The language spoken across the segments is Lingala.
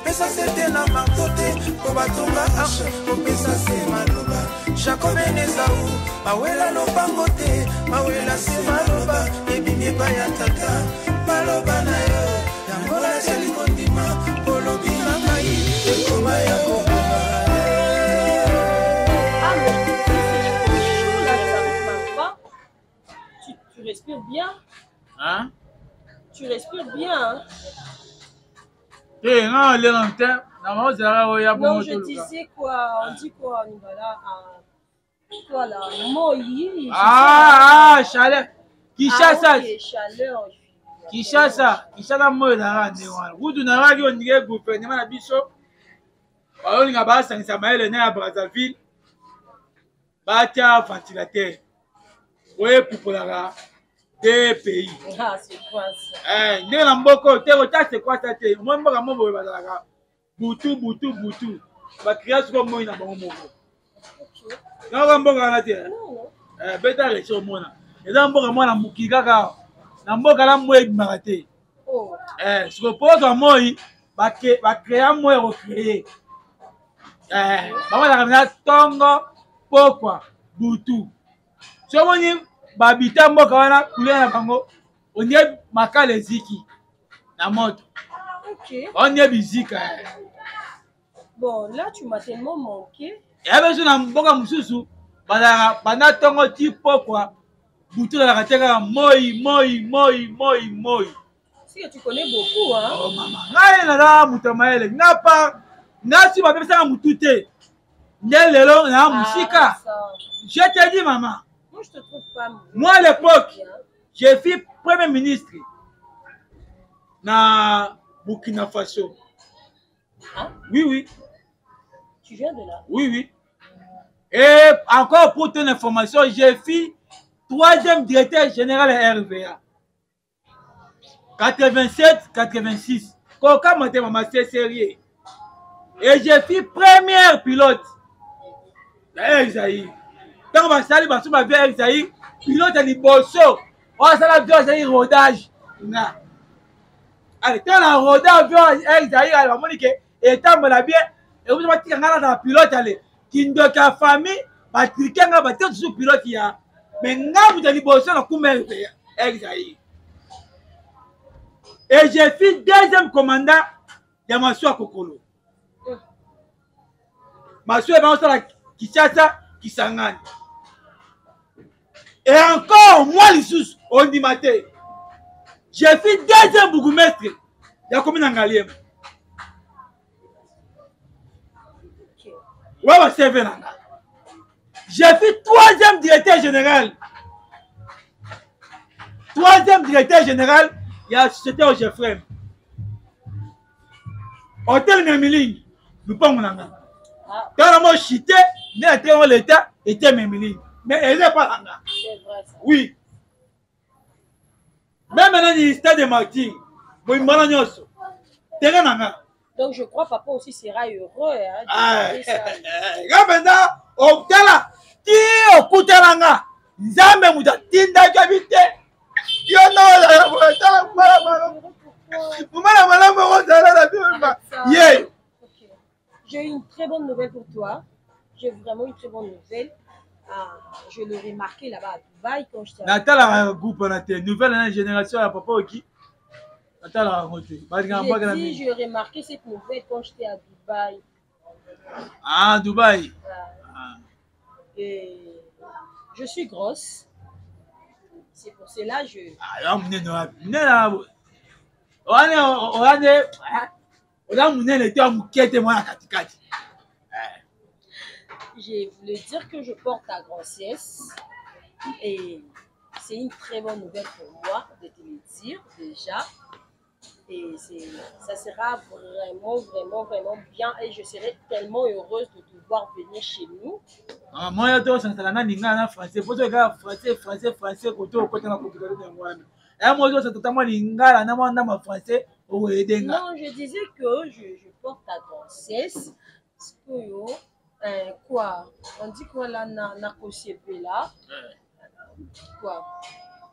Kopesa se te na marto te mpo batonga arche, kopesa se maloba. Jacob na Esau bawela lopango te, bawela se maloba ebimi epai ya tata. Maloba na yo yango nazali kondima, olobi na ngai ekoma ya kokoma. Ah, mais chaud là, ça arrive pas. Tu respires bien? Hein? Tu respires bien, hein? Te, nga alia nanu te, na ozelaka oya Non, bongo je toluka. disais quoi, on dit quoi, voilà, ah, quoi là, moi, Ah, ah, chaleur. Kinshasa. Ah, ok, chaleur. Kinshasa, Kinshasa moi ezalaka ndenge wana. Kutu nayokaki ondike gouvernement na biso bazolinga basangisa mayele na ya Brazzaville batya ventilateur oyo epupolaka de pays. Ah, c'est quoi ça? Eh, ndenge na mboka oyo te kota c'est quoi ça te. Omoni mboka moko boye bazalaka butu butu butu bakrea sikoyo moi na bango moko. Ok. Nayoka mboka wana te. Non, non. Eh, beta resi omona eza mboka mwana mokili kaka na mboka na moi ebimaka te. Oh. Eh, sikoyo mpo ozwa moi bakrea moi ya kocree. Eh, bango bazalaka mpenza ntongo pokwa butu. Soki omoni babita mboka wana couleur na bango ondie makala eziki na moto. Ok. Ondie bizika. Eh. Bon, là, tu m'as tellement manqué. Ya biso na mboka mosusu bazalaka banda ntongo ti pokwa butu ezalaka te kaka moi moi moi moi moi. Si que tu connais beaucoup, hein? Oh mama, ngai naza moto ya mayele nga pa nga si bapesaka motu te nde lelo na mosika. Ah, ça. Je te dis maman, Moi, je te trouve pas. moi à l'époque Bien. je fus premier ministre na Burkina Faso. Hein? Oui, oui. Tu viens de là? Oui, oui. Et encore pour ton information, j'ai fait troisième directeur général à RVA. 87, 86. Koka Mate Mama, c'est sérieux. Et j'ai fait première pilote. Air Zaïre. Tant que basali basu ba Air Zaïre, pilote ya liboso. Oyo asala avion azali rodage. Nga. Allez, tant la rodage avion Air Zaïre, allez, bamoni ke etambola bien. Et vous batika nga na pilote allez. Kindoki ya famille, batrike nga batia toujours pilote ya. Mais nga moto ya liboso na kuma Air Zaïre. Et j'ai fait deuxième commandant ya masuwa Kokolo. Masuwa ebangosala Kinshasa, Kisangani. Et encore moi lisusu ondima te. J'ai fait deuxième bourgmestre ya commune ya Ngaliema. Ouais, ba CV na nga. J'ai fait troisième directeur général. Troisième directeur général ya société Ogefrem. Hôtel Memiling, lupango na nga. Tala mo chité, nde na tengo l'état était Memiling. Mais elle n'est pas là. C'est vrai ça. Oui. Même maintenant, il stade de Martin. Boimbana nyonso. Terrain na nga. Donc je crois papa aussi sera heureux hein, de Ah, garder ça. nga mpenza otala ti okutela nga nzambe moto atindaki abi te yo notala mobala malamu okozala na bino ye. Ok. J'ai une très bonne nouvelle pour toi. J'ai vraiment une très bonne nouvelle. Ah, je l'ai remarqué là-bas à Dubaï quand j'étais à Natalaka groupe wana te, nouvelle na génération ya papa oki natalaka yango te, balingaka J'ai mbwakela dit, mingi. j'ai remarqué cette nouvelle quand j'étais à Dubaï. Ah, Dubaï. Ah, Ah. et je suis grosse. C'est pour cela que je. Ah, ya monene wapi monene wana wana oza monene te ya moke te mwana katikati. Je voulais dire que je porte ta grossesse. Et c'est une très bonne nouvelle pour moi de te le dire déjà. Et ça sera vraiment, vraiment, vraiment bien. Et je serai tellement heureuse de te voir venir chez nous. Ah, moi, yo tosangisaka na lingala na français po soki kaka français français français kote okota na complication yango wana ya mo ozosanta mwa lingala na mwa ndambo ya français okoyede nga. Non, je disais que je porte ta grossesse. Sikoyo, quoi? On dit quoi là, na kosepela? Quoi?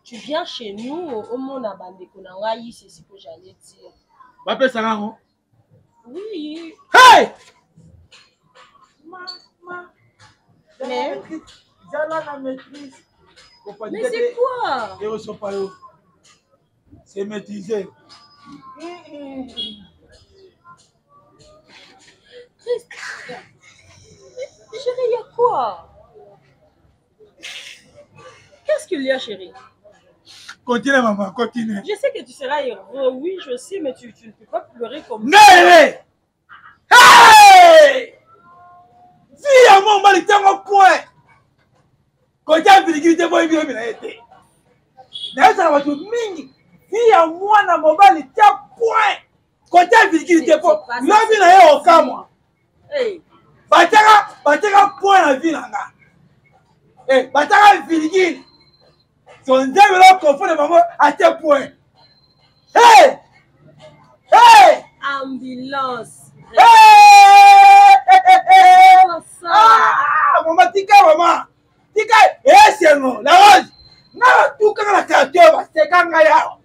Tu viens chez nous, au monde à bandeko na ngai, c'est ce que j'allais dire. Bapesaka yango. Oui. Hey! Mais, Zala na maîtrise. mais c'est quoi? Ekosopa yo. C'est maîtrisé. Christ. Chérie, il y a quoi? Qu'est-ce qu'il y a, chérie? Continue, maman, continue. Je sais que tu seras heureux, oui, je sais, mais tu ne peux pas pleurer comme ça. Nele! Hey! Vi ya mwa mobali ntango point. Kotia virgule te boyebi yobi na ye te. Nayesaka bato mingi vi ya mwana mobali tia point. Kotia virgule te po lobi na ye okamwa. Hey. Batiaka batiaka point na vi na nga. Eh, batiaka virgule. So nzambe la confondre bango atie point. Hey! Hey! Ambulance. Hey! Hey! Ah, mama tika mama. Tika esengo la rose. Nga batukaka na quartier baseka ngai awa.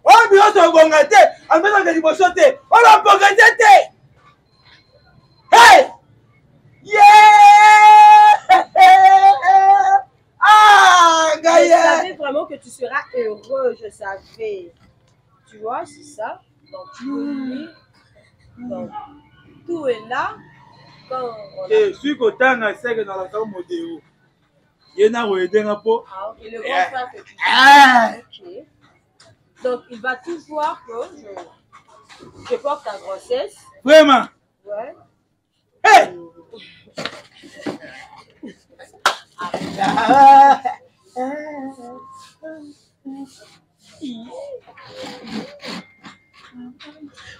Oyo biloko ebonga te, amesaka liboso te. Oyo babonga te te. Hey! Yeah! Ah, Je Gaïa! savais vraiment que tu seras heureux, je savais. Tu vois, c'est ça. Donc, tu peux lire. Donc, tout est là. Quand on a... Eh, soki kotanga seke nalaka modeo ye na koyedenga mpo Ah, ok, le grand frère que tu Ah. Ok. Donc, il va tout voir que je porte ta grossesse. vraiment Ouais. hey! Ah.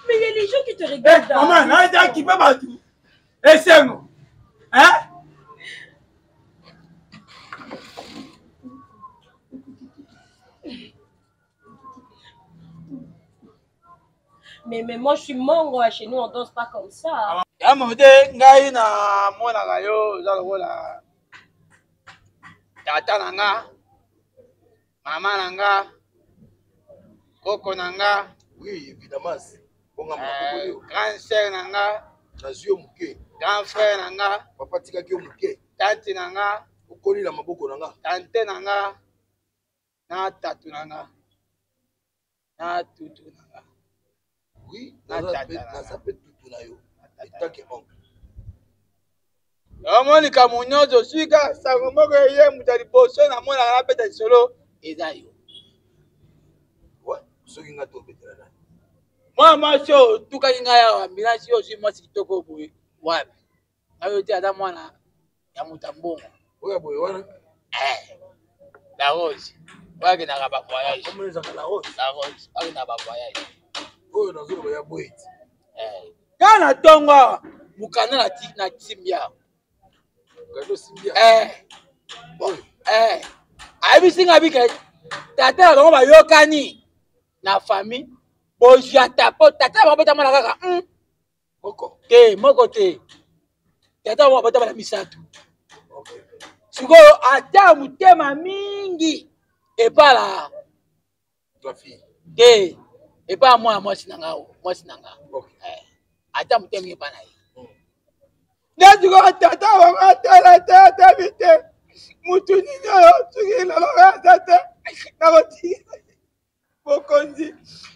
Mais il y a les gens qui te regardent. Eh, mama naza kipe bato esengo hein? Mais moi, je suis mongo. Chez nous, on danse pas comme ça. Ya mode ngai namonaka yo oza lokola tata na nga mama na nga koko na nga. Oui, évidemment. Bonga makoko yo. Grand sœur na nga. Nazwi yo moke. Grand frère na nga. Papa atikaki yo moke. Tante na nga. Okoli na maboko na nga. Tante na nga na tatu na nga na tutu na nga. Oui, Na naza tata pe na nga. naza pe tutu na yo. En tant que oncle. Omoni likambo nyonso swika sango moko eye moto ya liboso namonaka nabeta lisolo eza yo. Ouais, soki nga tobetela nani? Mwana mwasi oyo otukaki ngai awa ambulance oyo ozwi mwasi kitoko boye wapi ngai oyo te aza mwana ya moto ya mbongo. Oyo ya boye wana. Eh, la rose oyo akendaka bavoyage. Komona ezalaka la rose. La rose oyo akendaka bavoyage. Oyo nazoloba ya boye ti. Eh, kaka na ntongo awa mokanda na timbi awa. Mokanda osimbi awa. Eh. Oyo. Eh, ayebisi ngai bike tata na bango bayokani na famille bozwi ata po tata na bango botamana kaka Moko. Te moko te tata bango botamana misato. Okay. Sikoyo ata motema mingi epala La fille. te epa mwana mwasi na nga oyo, mwasi na nga. Okay. Eh, ata motema mingi epa na ye. Nde sikoyo tata bango atala te atabi te mutu nini oyo soki loloko aza te nakotikela bokonzi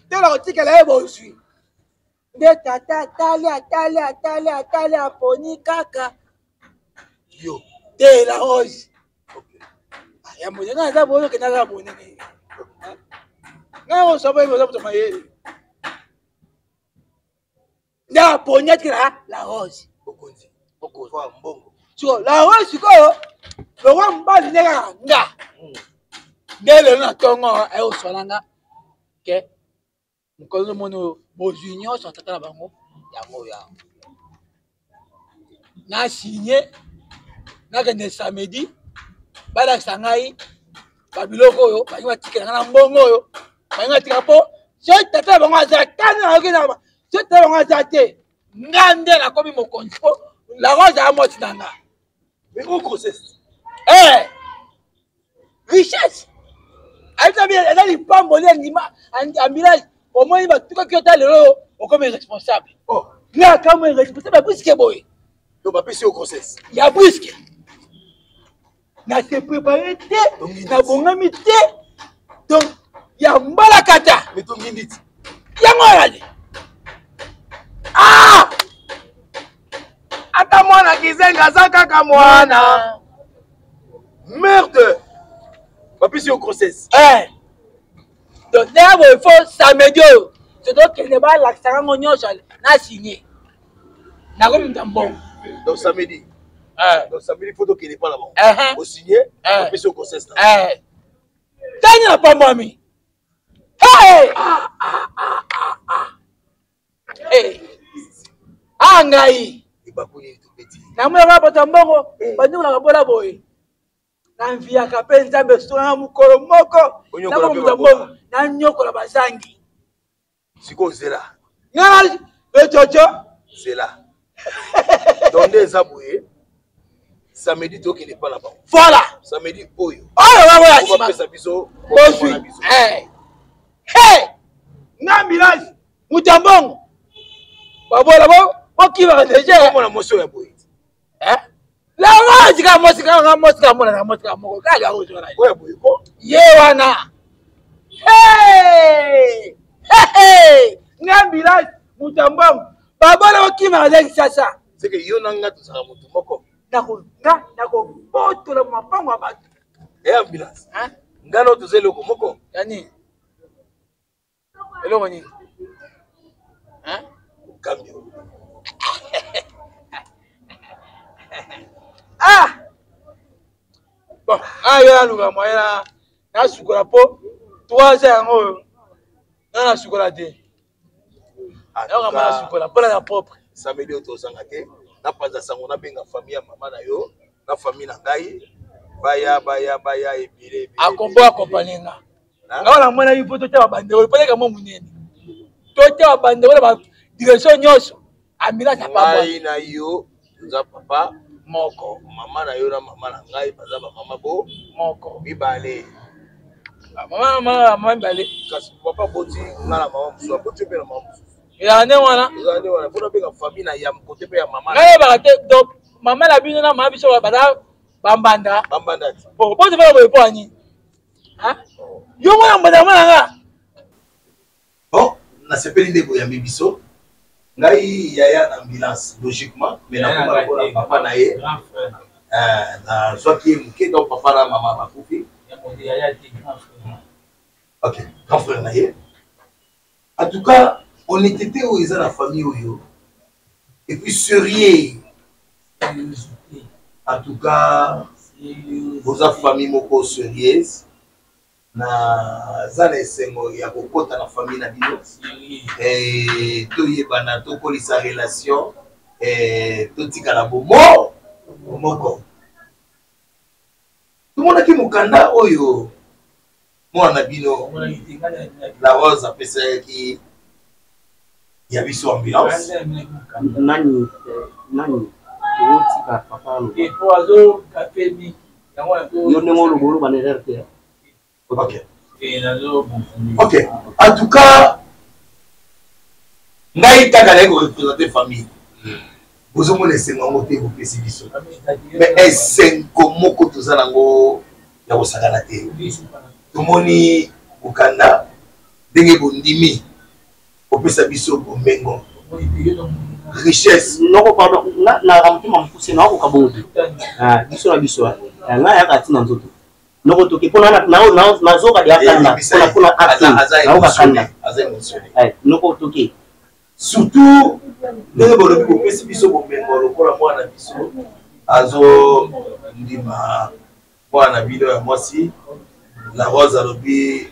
te nakotikela ye bozwi. Nde tata atali atali atali atali aponi kaka Yo. te la rose. Okay. Ya monene nga aza boyo okenda kaka monene nga oso boye oza moto mayele nde aponi atikela la rose. Bokonzi. Bokonzi. Kwa mbongo. Siko la rose sikoyo lokwa mobali nde kaka nga nde lelo na ntongo ayoswana nga ke mokolo omoni oyo bozwi nyonso tata na bango yango oyo awa na signe nakende samedi balakisa ngai babiloko oyo balingi batikela ngai na mbongo oyo balingi batikela mpo soki tata na bango aza tani nayoki na soki tata na bango aza te nga nde nakomi mokonzi mpo lango azala mwasi na nga. Mais o grossesse. Eh! Richesse ayebisa bino eza lipamboli ya ndima ambulance omoni batukaki yo ta lelo oyo okomi responsable. Oh. Nga kamwe responsable ya brusque boye. Donc bapesi yo grossesse. Ya brusque. Na se préparer te, nabongami te. Donc ya mbalakata. Mais tongindi ti. Yango wana te. Ah! Ata mwana kizenga aza kaka mwana. Merde! Bapesi yo grossesse. Eh. Donc ndenge boye fo samedi oyo tokende balakisaka yango nyonso na signe nakomi moto ya mbongo. Donc samedi. Eh. Donc samedi faut tokende pa na bango. Eh. Osigne, bapesi yo grossesse. Eh. Tani na pambwami. Hey! Ah, ah, ah, ah, ah. Hey. Ah ngai. Namonaka bato ya mbongo banyokolaka bola boye. Nanviyaka mpe Nzambe songa mokolo moko nakomoto mbongo nanyokola bazangi. Sikoyo zela. Ngai ecoco. Zela. Donc nde eza boye. Samedi tokende epa na bango. Voilà. Samedi oyo. Oyo bango ya nsima. Bapesa biso. Bozwi. Hey. Hey! Nga ambulance moto ya mbongo. Babola bo bokimaka deja. Omona mwasi oyo ya boye. Eh? Langa sika mwasi kaka mwasi kaka mona na mwasi kaka moko kaka yango ozwa oyo boye ko. Ye wana. Hey! Hey! Nga ambulance moto ya mbongo. Babola bokimaka deja Kinshasa. C'est que yo na nga tozalaka motu moko. Nako nga nakobotola mapango ya bato. Eh ambulance. Hein? Nga na toza eloko moko. Ya nini? Eloko nini? Hein? Cambio. Ah! Bon, ah yo naluka moyen na nasukola mpo 3 ans yango oyo nga nasukola te. Nayoka mwa nasukola mpo na propre. Samedi oyo tozanga te, napanza sango nabenga famille ya mama na yo na famille na ngai baya baya baya ebele ebele. Akombo akompanye nga. Nga namonaki mpo totya babanderole mpo leka mwa monene. Totya babanderole ba direction nyonso. Ambulance ya pamba. Ngai na yo toza papa moko. Mama na yo na mama na ngai baza ba mama bo moko. Mibale. Mama mama mama mibale. Kasi papa boti nga na mama mosusu, aboti mpe na mama mosusu. Ezala nde wana. Ezala nde wana. Mpo nabenga famille na ya kote mpe ya mama. Ngai yebaka te donc mama na bino na mama biso baza bambanda. Bambanda ti. Bon, boti mpe boye mpo ya nini? Yo mwana mbanda mwana nga. Bon, nasepeli nde boyambi biso. Ngai yaya na ambulance logiquement, mais nakoma lokola papa na ye. Nazwaki ye moke donc papa na mama bakufi. Ok, grand frère na ye. En tout cas, honnêteté oyo eza na famille oyo et puis sérieux. En tout cas, boza famille moko sérieuse. Naza na esengo ya kokota na famille na bino. Eh, toyebana, tokolisa relation, eh, totikala bomo moko. Tomonaki mokanda oyo mwana na bino La Rose apesaki ya biso ambulance. Nani nani otika papa aloba. Po azo gafe mingi. Yo ndenge oloba oloba na erreur te. Ok. Ok. En tout cas, ngai kaka naye korepresente famille. Bozomona esengo yango te bopesi biso. Mais esengo moko toza nango ya kosakana te. Tomoni mokanda ndenge bondimi kopesa biso bomengo richesse. Noko pardon, na motema mokuse nakokoka bongo te. Biso na biso, ngai ayaka ntina nzoto. Noko toke mpo nazoka deya kanda mpona acte nayoka kanda. Noko toke. Surtout ndenge bolobi bopesi biso bomengo lokola mwana biso azondima mwana bino ya mwasi La Rose alobi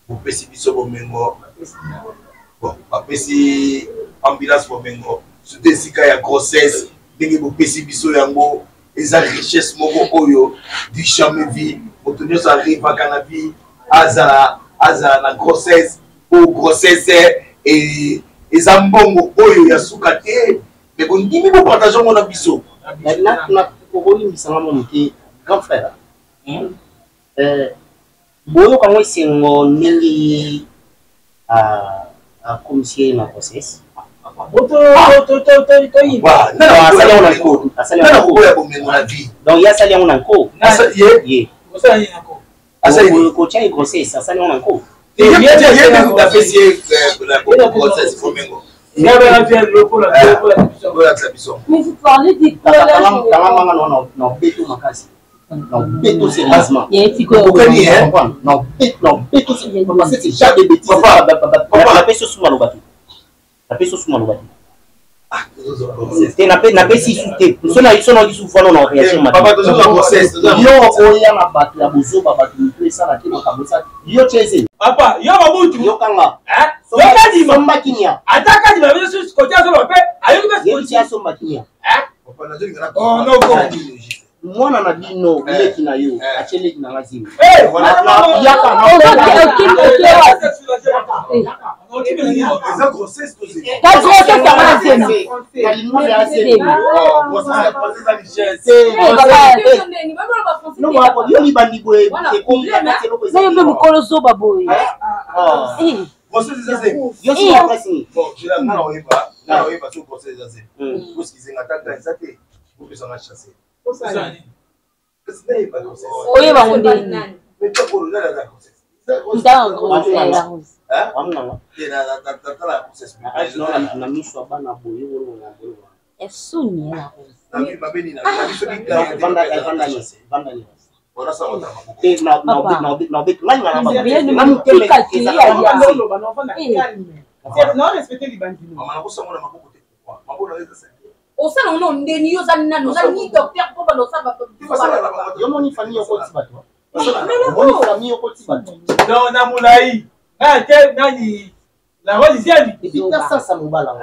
bopesi biso bomengo. Bon, bapesi ambulance bomengo surtout esika ya grossesse ndenge bopesi biso yango eza richesse moko oyo du jamais vu. Moto nyonso arrivaka na vie azala na grossesse po grossesse eza mbongo oyo ya suka te, mais bondimi bopartage yango na biso. Okolimbisa nga mwa moke grand frère. Boyoka yango esengo ndenge ye akomisi ye na grossesse. Nakoboya bomengo na vie. Donc ye asali yango na nko. Ye kotya ye grossesse, asali yango na nko. Apesi ye grossesse, bomengo. Mais vous parlez des Kanga manga na obeto makasi, na obeto sérieusement. Na obeto parce que c'est genre de bêtises. Napesi osu maloba te, napesi osu maloba te te, napesi su te. So nayoki su fana na réagir mabe. Yo oya na bato ya bozoba, bato mitu esala te, makambo esala yo tiese. Papa, yo Babutu. Yokanga. Yo Kadima. Somba kinia. Ata Kadima biso kote azoloba mpe ayoki mpe. Yebisi asomba kinia. Mwana na bino, leki na yo atie leki na nga zemi. Yaka. Eza grossesse. Ka grossesse yango na zemi. Yo libandi boye. Nayo mpe mokolo zoba boye. Grossesse eza zemi. Yo si apasi. Bon, nga oyeba so grossesse eza zemi. Oskizenga tata eza te, opesanga chasse. Kasi nayeba grossesse. Oyeba ngo ndeni? Mais tokolo nani aza grossesse? Ntango grossesse ya Rose. Wamunganga. Natala grossesse. Na miso ya bana boye olonga boye. Esoni ya Rose. Vanda. Te. Osala ngo ndeni? Yo oza nani? Oza ni docteur mpo banda osala? Yo moni famille okoti bato, omoni famille okoti bato. Donc na molai ngai te nani La Rose Ziali. Et puis ta sasa mobala ngo,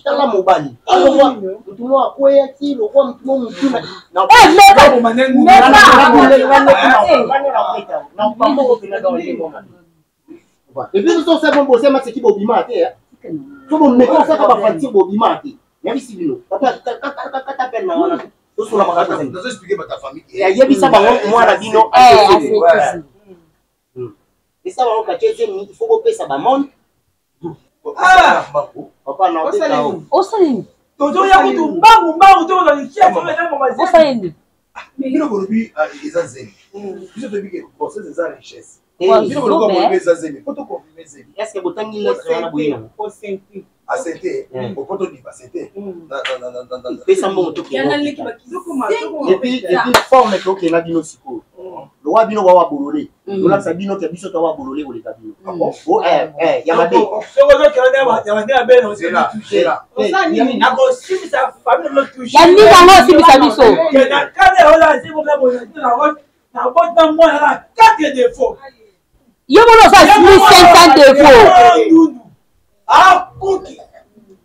tala mobali alokwa mutu mo akweyaki lokwa mutu mo mutu na et puis biso osala bosema seki bobima te, so bomeka osaka bafacture bobima te. Yabisi bino kata pene na wana tosola makambo, yebisa bango mwana bino esa bango katie zemi, il faut bopesa bamonde. Papa na obeta o. Osaleni. Tozoya kutu mbangu mbangu tokozwa. Osaleni. Bino bolobi eza zemi, biso toyebi ke grossesse eza richesse. Bino bolobi bolobi eza zemi po toconfirme zemi. Est ce que botangi lettre wana boye nango? Asete opo tondima sete. Pesa mbongo tokende et puis forme tokenda bino sikoyo lokwa bino wawa bolole tolakisa bino ke biso towa bolole koleka bino ya mabe. Soki ozokende ya bande ya bene, nakosimbisa famille no touche. Ya nini yango osimbisa biso? Na kanda oyo nabota mwana na 4 défaut. Yo mona oza 1500 défaut. Ndundu akuki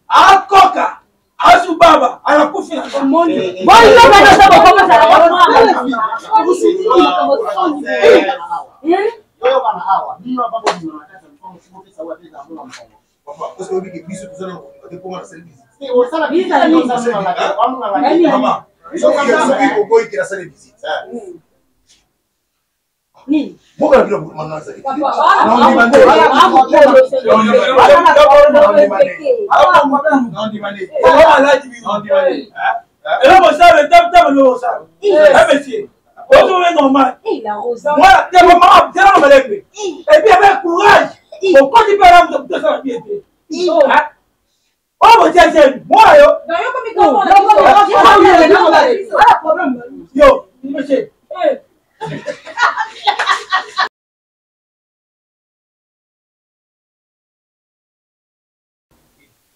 akoka azubaba anakufi na Boyo bana oza bokomosala. Yoyokana awa bino apa bobima na kati ya lopango, bopesa oyo apesa yango na mokongo. Biso toza na te mpo nasali visite. Osala Soki oboyi nasali visite, mboka na bino mana azali. Eloko osala tabolo osala monsieur ozole normal mwana te mama tela na malembe et puis avec courage okoti mpe ala moto osala bien te oyo botia zemi mwana yo yo monsieur.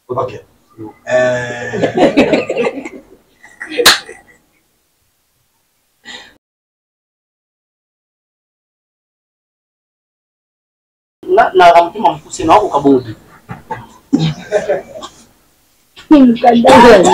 Ok. Nalaka motema mokuse, naokoka bongo te. Mokanda.